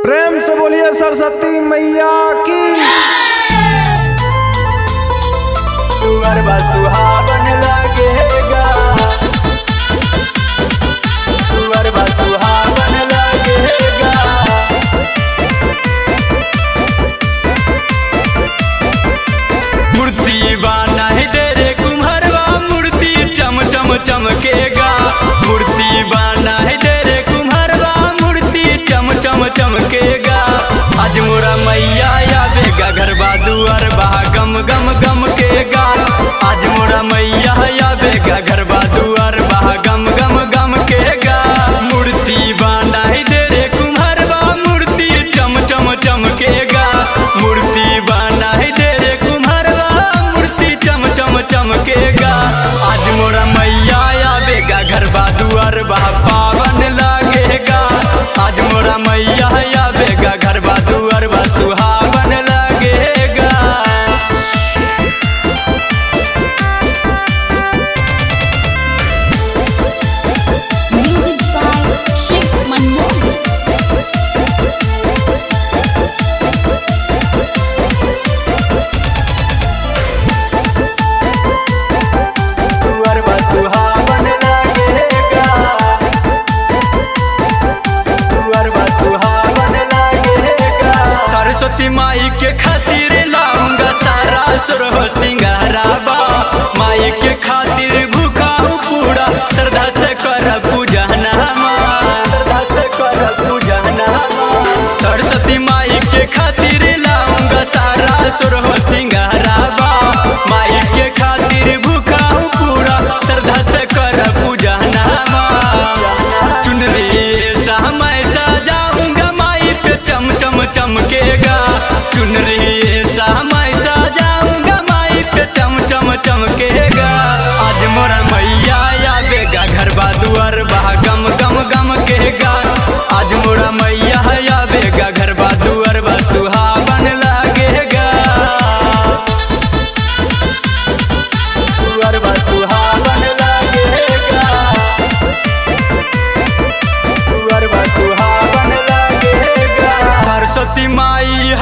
प्रेम से बोलिए सरस्वती मैया की। दुअरबा सुहावन लगेगा, दुअरबा सुहावन लगेगा। मूर्ति बना दे रे कुम्हरवा, मूर्ति चम चम चमकेगा। मूर्ति बना दे रे कुम्हरवा, मूर्ति चम चम चमकेगा। आज मोरा मैया आवेगा, घरबा दुअरबा गम गम गम केगा। आज मोरा मैया आवेगा, घरबा दुअरबा गम गम गम केगा। मूर्ति बना दे रे कुम्हरवा, मूर्ति चम चम चमकेगा। मूर्ति बना दे रे कुम्हरवा, मूर्ति चम चम चमकेगा। आज मोरा मैया आवेगा, घरबा दुअरबा पावन लगेगा। आज मोरा मैया आवेगा, घरबा दुअरबा सुहावन लगेगा। Music by Sheikh Manmohan. दुअरबा सुहावन लगेगा, दुअरबा सुहावन लगेगा। सरस्वती माई के खातिर लाऊंगा सारा सुरह सिंगाराबा। माई के खातिर भूखा हूँ पूरा, श्रद्धा से कर पूजा नामा, श्रद्धा से कर पूजा नामा। सरस्वती माई के खातिर लाऊंगा सारा सुरह सिंगाराबा। माई के खातिर भूखा हूँ पूरा, श्रद्धा से कर पूजा नामा। चुनरी ऐसा मैं सजाऊंगा, माई पे चम चम चमकेगा। चुनरी ऐसा मैं सजाऊंगा, माई पे चम चम चमकेगा। आज मोरा मैया आवेगा, घरबा दुअरबा गम गम गम केगा। आज मोरा मैया आवेगा, घरबा दुअरबा सुहावन लगेगा। दुअरबा सुहावन लगेगा, दुअरबा सुहावन लगेगा। सरस्वती माई